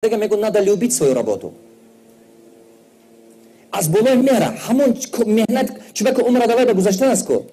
Мегӯ, надо любить свою работу. Аз болои мера ҳамон меҳнат, чунки умра давай ба гузаштан аст ку.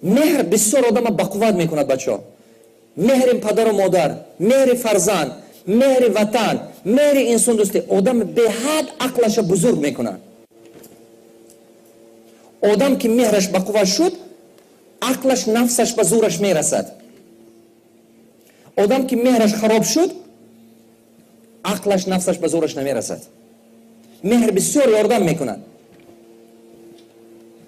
Меҳр бисёр одама бақувват мекунад, бачаҳо. Меҳри падару модар, меҳри фарзанд, меҳри ватан, меҳри инсондӯстӣ одам беҳад ақлаша бузург мекунад. Одам ки меҳраш бақувват шуд, ақлаш, нафсаш ба зӯраш мерасад. Одам ки меҳраш хароб шуд, ақлаш, нафсаш ба зӯраш намерасад. Меҳр бисёр ёрдам мекунад.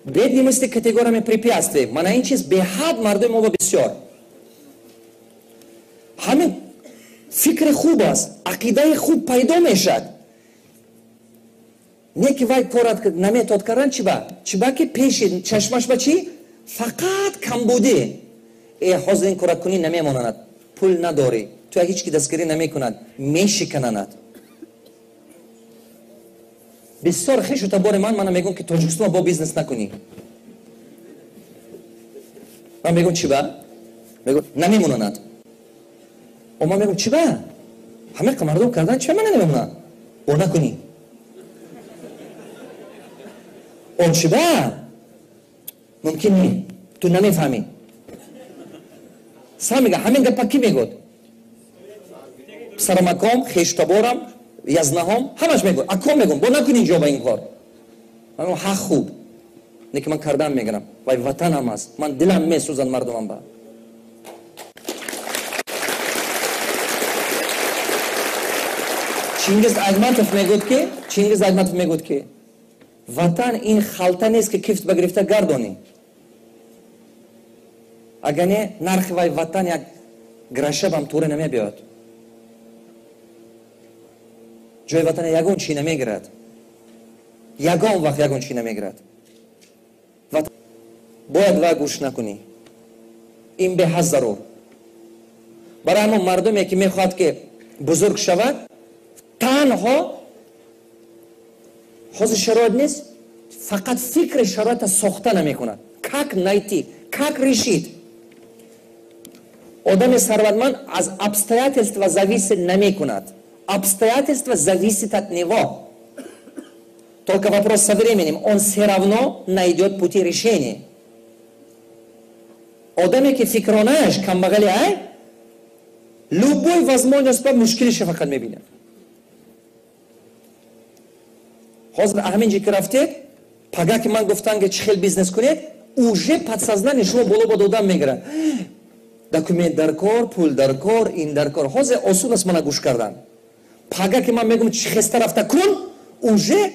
Бедни мысли категориями препятствий. Мана ин чиз беҳад мардуми мо бисёр. Ҳамин фикри хуб аст, ақидаи хуб пайдо мешавад, не ки вай корат наметод кардан. Чиба? Чиба ки пеши чашмаш ба чӣ? Фақат камбудӣ. Э, ҳозир ин кора кунӣ, намемонанад, пул надорӣ, ту ҳеҷ ки дастгирӣ намекунад, мешикананад. Бисёр хешу табори ман мана мегӯм, ки Тоҷикистон бо бизнес накунӣ. Ман мегӯм, чиба? Мегӯ, намемонанад. О, ман мегӯм, чиба? Ҳамақа мардум кардан, чиба мана намемонад? О, накунӣ. О, чиба? Мумкин не, ту намефаҳмӣ. Сам мега, ҳамин гапа кӣ мегӯд? Писарамаком, хештаборам, язнаҳом, ҳамаш мегӯд. Аком мегӯм, бо накунӣ инҷо ба ин кор. Ҳақ хуб не, ки ман кардан мегирам, вай ватанам аст, ман дилам месӯзад мардумам ба. Чингиз Айтматов мегӯд ки, Чингиз Айтматов мегӯд, ки ватан ин халта нест, ки кифт ба гирифта гардонӣ. Агар не, нархи вай ватан як грашабам туре намебиёд. Ҷои ватана ягон чӣ намегирад, ягон вақт ягон чӣ намегирад. Бояд вай гӯш накунӣ, ин беҳад зарур. Барои ҳамон мардуме ки мехоҳад, ки бузург шавад, танҳо ҳозир шароит нест, фақат фикри шароита сохта намекунад, как найти, как решить. Одами сарватманд аз обстоятельства зависит намекунад, обстоятельства зависит от него. Только вопрос со временем, он все равно найдет пути решения. Одаме ки фикронааш камбағали ай, любой возможность ба мушкилиша фақат мебинад. Ҳозир ҳамин ҷи ки рафтед, пага ки ман гуфтам, ки чӣ хел бизнес кунед, уже подсознание шумо боло ба додан мегирад: документ дар кор, пул дар кор, ин дар кор. Ҳозир осон аст мана гӯш кардан. Пага ки ман мегӯм, чӣ хеста рафта кун, уже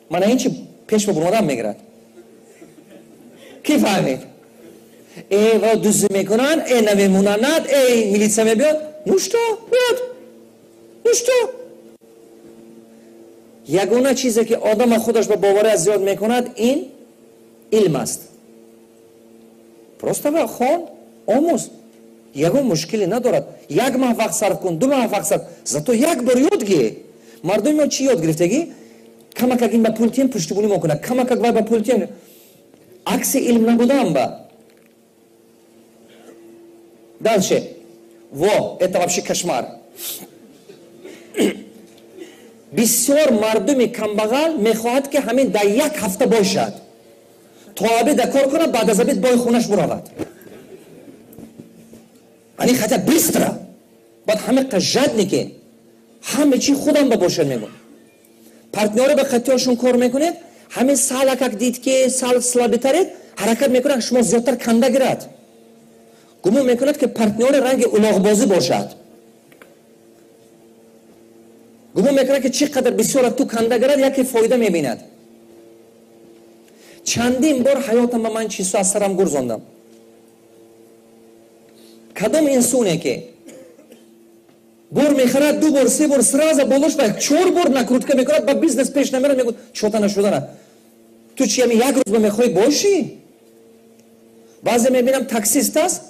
мана ин чи пеш ба буромадан мегирад. Ки фаҳмид? Э, ва дуздӣ мекунанд, э, намемонанад, э, милитсия мебиёд. Ну что, биёд, ну что? Ягона чизе ки одама худаш ба бовария зиёд мекунад, ин илм аст. Просто ва хон, омӯз, ягон мушкиле надорад. Як маҳ вақт сарф кун, 2 маҳ вақт сарф, зато як бор ёд гир. Мардуми мо чӣ ёд гирифтагӣ? Камакак ин ба пул тием, пуштибунӣ мо кунад, камакак вай ба пул тием. Акси илм набудам ба. Дальше. Во, это вообще кошмар. Бисёр мардуми камбағал мехоҳад, ки ҳамин дар як ҳафта бошад, то обеда кор кунад, баъд аз обед бой хонаш буравад. Они хотят быстро. Баъд ҳамиқа жадники, ҳаме чи худам ба бошад мегӯ. Партнёре ба қатиёшон кор мекунед, ҳамин салакак дид, ки сал слабитаред, ҳаракат мекунад, шумо зиёдтар канда гирад. Гумон мекунад, ки партнёри ранги улоғбозӣ бошад. Гумон мекунад, ки чӣ қадар бисёр ту канда гирад, яке фоида мебинад. Чандин бор ҳаётам ба ман чизҳо аз сарам гурзондам. Кадом инсоне ки бор мехарад, ду бор, се бор сразу болош ба чор бор накрутка мекунад, ба бизнес пеш намерад, мегӯяд, чота нашудана. Ту чи, ами як рӯз ба мехоҳӣ бошӣ? Баъзе мебинам, таксист аст,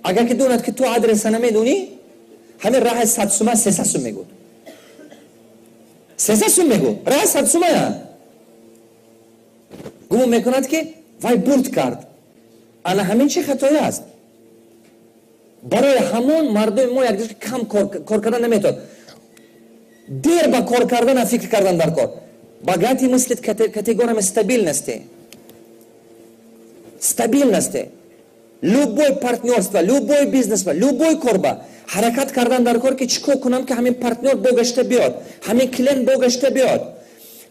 агар ки донад, ки ту адреса намедонӣ, ҳамин раҳи 100 сума 300 сум мегӯд, 300 сум мегӯд, раҳи 100 сумая. Гумон мекунад, ки вай бурд кард. Ана ҳамин чи хатоя аст. Барои ҳамон мардуми мо якдигар кам кор кардан наметавонад. Дер ба кор кардан, фикр кардан дар кор. Богатый мыслит категориями стабильности. Стабильности. Любой партнерство, любой бизнес, любой корба. Ҳаракат кардан дар кор, ки чӣ кор кунам, ки ҳамин партнер богашта биёд, ҳамин клиент богашта биёд.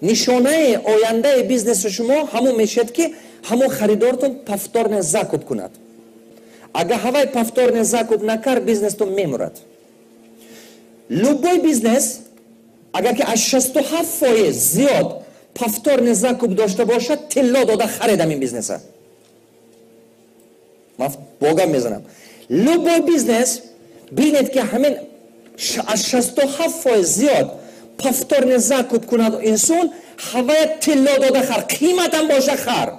Нишонаи ояндаи бизнеси шумо ҳамон мешавад, ки ҳамон харидортон повторный закуп кунад. Агар ҳавай повторный закуп накард, бизнестон мемурад. Любой бизнес, агар ки аз 67% зиёд повторный закуп дошта бошад, тилло дода харед ҳамин бизнеса. Ман богам мезанам. Любой бизнес бинед, ки ҳамин аз 67% зиёд повторный закуп кунад инсон, ҳавая тилло дода хар, қиматам боша хар.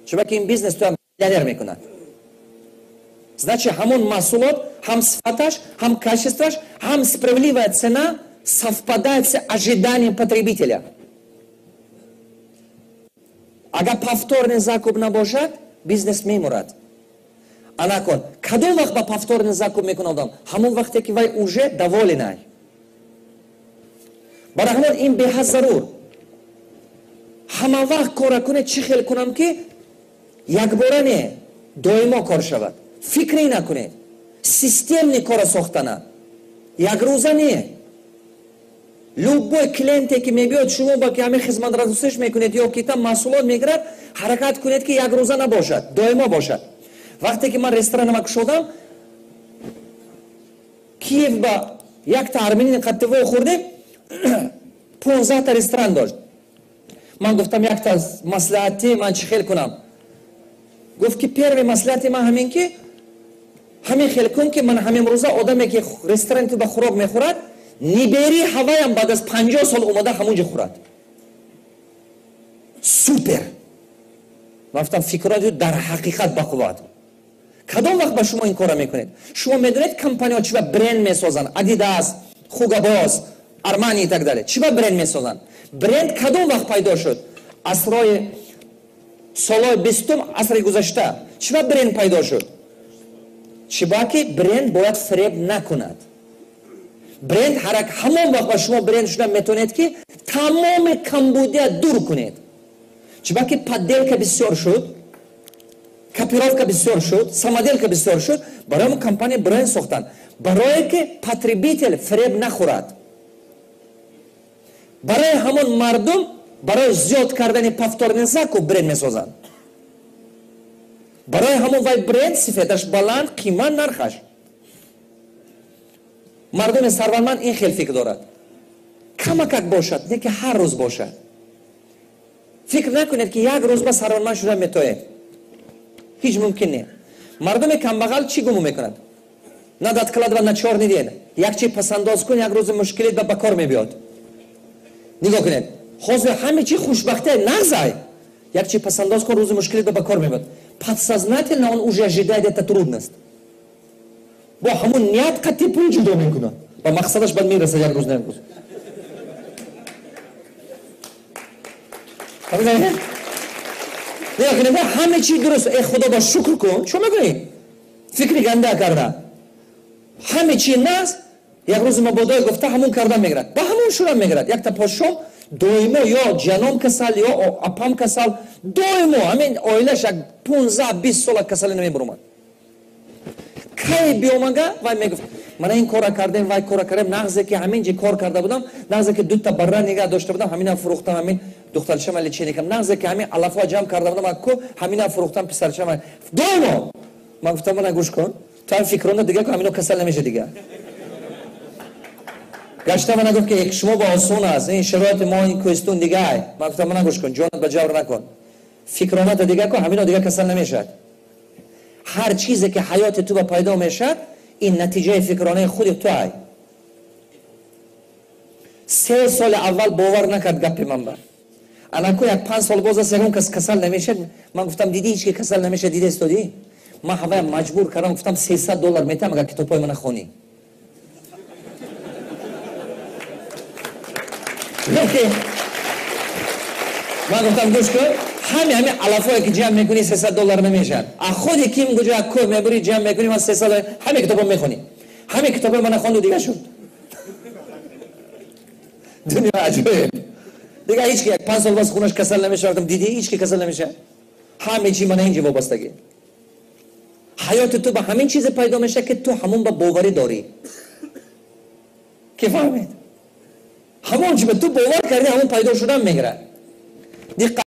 Чунки ин бизнес туам миллионер мекунад. Значит, ҳамон маҳсулот ҳам сифаташ, ҳам качествоаш, ҳам справедливая цена совпадает с ожиданием потребителя. Агар повторный закуп набошад, бизнес мемурад. Анакон, кадом вақт ба повторный закуп мекунад одам? Ҳамон вақте ки вай уже доволен ай. Барои ҳамон ин беҳад зарур. Ҳама вақт кора кунед, чӣ хел кунам, ки якбора не, доимо кор шавад. Фикре накунед. Системный кора сохтана. Якрӯза не. Любой клиенте ки мебиёд шумо ба ки ҳамин хизматрасониш мекунед ё ки там маҳсулот мегирад, ҳаракат кунед, ки якрӯза набошад, доимо бошад. Вақте ки ман ресторанама кушодам, Киев ба якта армянин қаттиво хӯрдем, 15та ресторан дошт. Ман гуфтам, якта маслиҳати ман чӣ хел кунам? Гуфт, ки первый маслиҳати ман ҳамин, ки ҳамин хел кун, ки ман ҳамин рӯза одаме ки ресторани ту ба хӯрок мехӯрад, нибери ҳаваям баъд аз 50 сол омада ҳамон ҷо хӯрад. Супер! Ман гуфтам, фикроти дар ҳақиқат бақувват. Кадом вақт ба шумо ин корро мекунед? Шумо медонед, компаниҳо чӣ ба бренд месозанд? Адидас, Хуго Босс, Армани и так далее. Чӣ ба бренд месозанд? Бренд кадом вақт пайдо шуд? Асрои солҳои 20-ум асри гузашта. Чӣ ба бренд пайдо шуд? Чӣ ба ки бренд бояд фиреб накунад. Бренд ҳарак ҳамон вақт ба шумо бренд шуда метавонед, ки тамоми камбудия дур кунед. Чӣ ба ки подделка бисёр шуд, копировка бисёр шуд, самоделка бисёр шуд, барои мо компания бренд сохтанд. Барое ки потребитель фиреб нахӯрад. Барои ҳамон мардум, барои зиёд кардани повторный закуп бренд месозанд. Барои ҳамон вай бренд сифаташ баланд, қимат нархаш. Мардуми сарватманд ин хел фикр дорад. Камакак бошад, не ки ҳар рӯз бошад. Фикр накунед, ки як рӯз ба сарватманд шуда метоед. Ҳеҷ мумкин не. Мардуми камбағал чӣ гумон мекунад? Надо откладывать на чёрный день. Як чи пасандоз кун, як рӯзи мушкилит ба кор мебиёд. Нигоҳ кунед. Ҳозир ҳаме чи хушбахтия нағзай. Як чи пасандоз кун, рӯзи мушкилит ба кор мебиёд. Подсознательно он уже ожидает эта трудность. Бо ҳамон ният қатъи пул ҷудо мекунад. Ба мақсадаш баъд мерасад як рӯз на як рӯз. Нигоҳ кунед, ҳаме чи дуруст. Э, Худо ба шукр кун. Чӣ мекунӣ? Фикри ганда карда. Ҳаме чи нағз, як рӯзи мабодое гуфта ҳамон карда мегирад. Ба ҳамон шура мегирад. Якта подшоҳ доимо ё ҷаном касал, ё апам касал, доимо ҳамин оилаш як 15-20 сола касалӣ намебуромад. Кай биомага вай мегуфт, мана ин кора кардем, вай кора кардем, нағзе ки ҳамин ҷи кор карда будам, нағзе ки дута барра нигаҳ дошта будам, ҳамина фурӯхтам, ҳамин духтарчама лечение кардам, нағзе ки ҳамин алафҳо ҷамъ карда будам, акку ҳамина фурӯхтам, писарчама. Доимо! Ман гуфтам, мана гӯш кун, ту ҳам фикронда дига ку, ҳамино касал намеша дига. Гашта мана гуфт, ки шумо ба осон аст, ин шароити мо, ин кӯҳистон дига ай. Ман гуфтам, мана гӯш кун, ҷонат ба ҷавр накун. Фикроната дига ку, ҳамино дига касал намешавад. Ҳар чизе ки ҳаёти ту ба пайдо мешавад, ин натиҷаи фикронаи худи ту ай. 3 соли аввал бовар накард гапи ман ба. Анаку як 5 сол боз аст, ягон кас касал намешавад. Ман гуфтам, дидӣ, ҳеҷ ки касал намешавад, дида истодӣ? Ман ҳавая маҷбур кардам, гуфтам, $300 метаҳам, агар китобҳои мана хонӣ. Ман гуфтам, гӯш кун, Ҳами алафое ки ҷамъ мекунӣ, 300 доллар намешавад. А худи ким куҷо як кӯҳ мебурӣ, ҷамъ мекунӣ, ман 300 ҳаме китобо мехонӣ, ҳаме китобои мана хонду, дига шуд. Дунё аҷоиб. Дига ҳеч ки як 5 сол бас хунаш касал намешавад. Дидӣ, ҳеч ки касал намешавад. Ҳаме чи мана инҷа вобастагӣ. Ҳаёти ту ба ҳамин чизе пайдо мешавад, ки ту ҳамон ба боварӣ дорӣ. Ки фаҳмед, ҳамон чи ба ту бовар кардӣ, ҳамон пайдо шудан мегирад. Диққат.